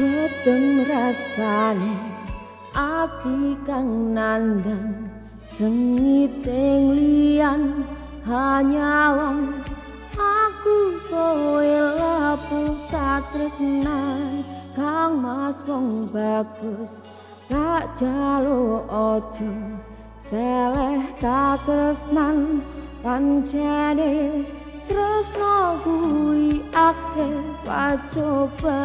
Peteng rasane ati kang nandang sengiting liyan hanyawang aku kowe lapu katresnan. Kang Mas wong bagus tak jaluk aja seleh katresnan, pancene tresno kuwi akeh pacoban.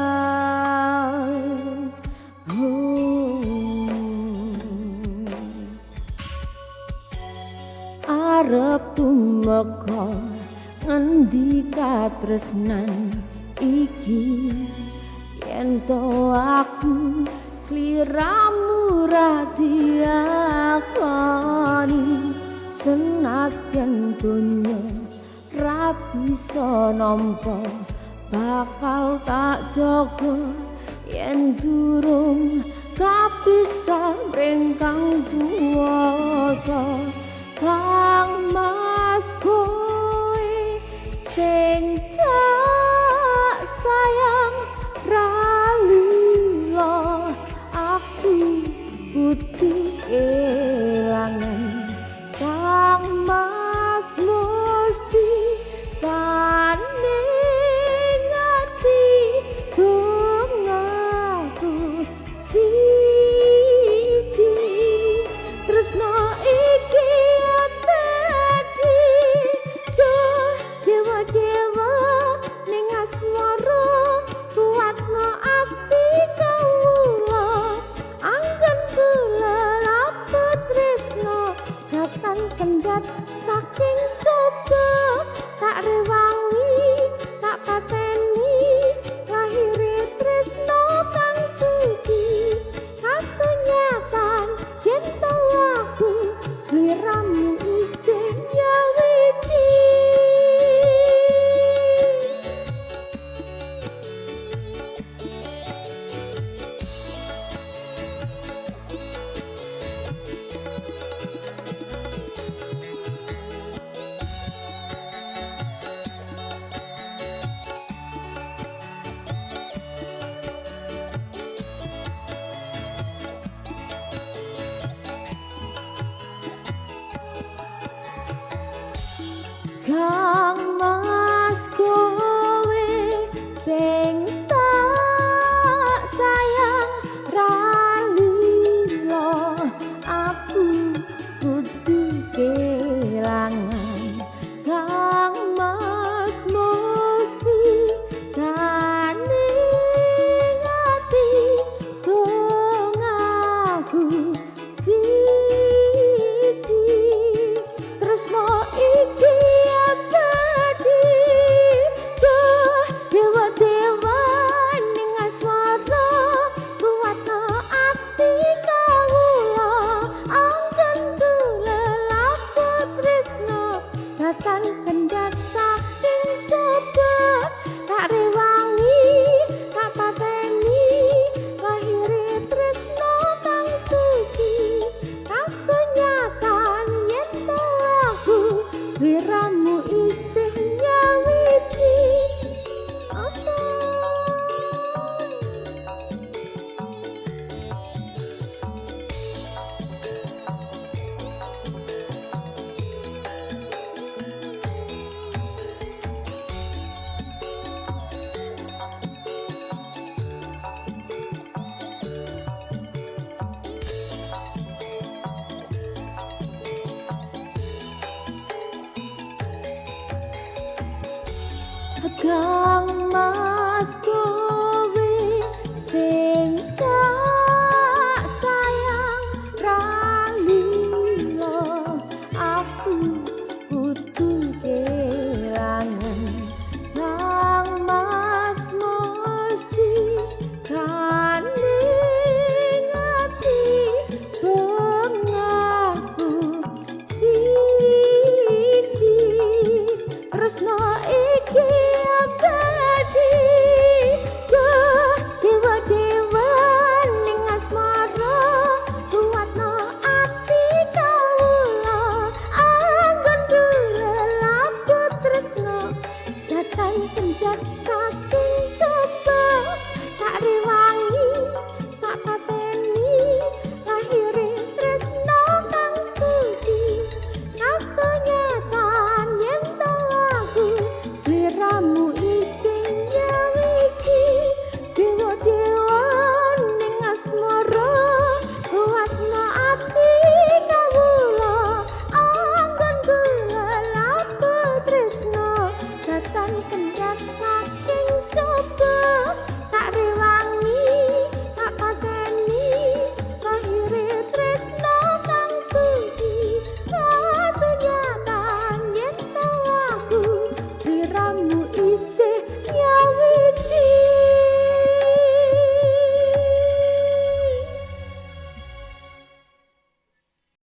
Arep tumeka ngendi katresnan iki, yen to aku sliramu ra diakoni, senadyan donya ra bisa nampa bakal tak jaga yen durung kapisah mring kang kuwasa. Kang Mas kowe sing tak sayang ra lila, aku kudu kelangan. Kang Mas mesti tane ngerti dongaku siji, tresno iki abadi. Duh dewa-dewa ning asmara kuatno ati kawula, anggen kula lapet tresno datan kendhat saking coba, tak rewangi tak pateni lahire tresno kang suci. Kasunyatan yen tau aku sliramu isih nyawiji. Kang Mas kowe sing tak sayang ra lila, aku kudu kelangan. Kang Mas mesti tane ati dongaku siji, tresno iki abadi. Duh dewa-dewa ning asmara kuatno ati kawula, anggen kula laput tresno datan kendhat saking coba, tak rewangi tak pateni lahire tresno kang suci. Kasunyatan yen to aku sliramu isih nyawiji. Asa Kang Mas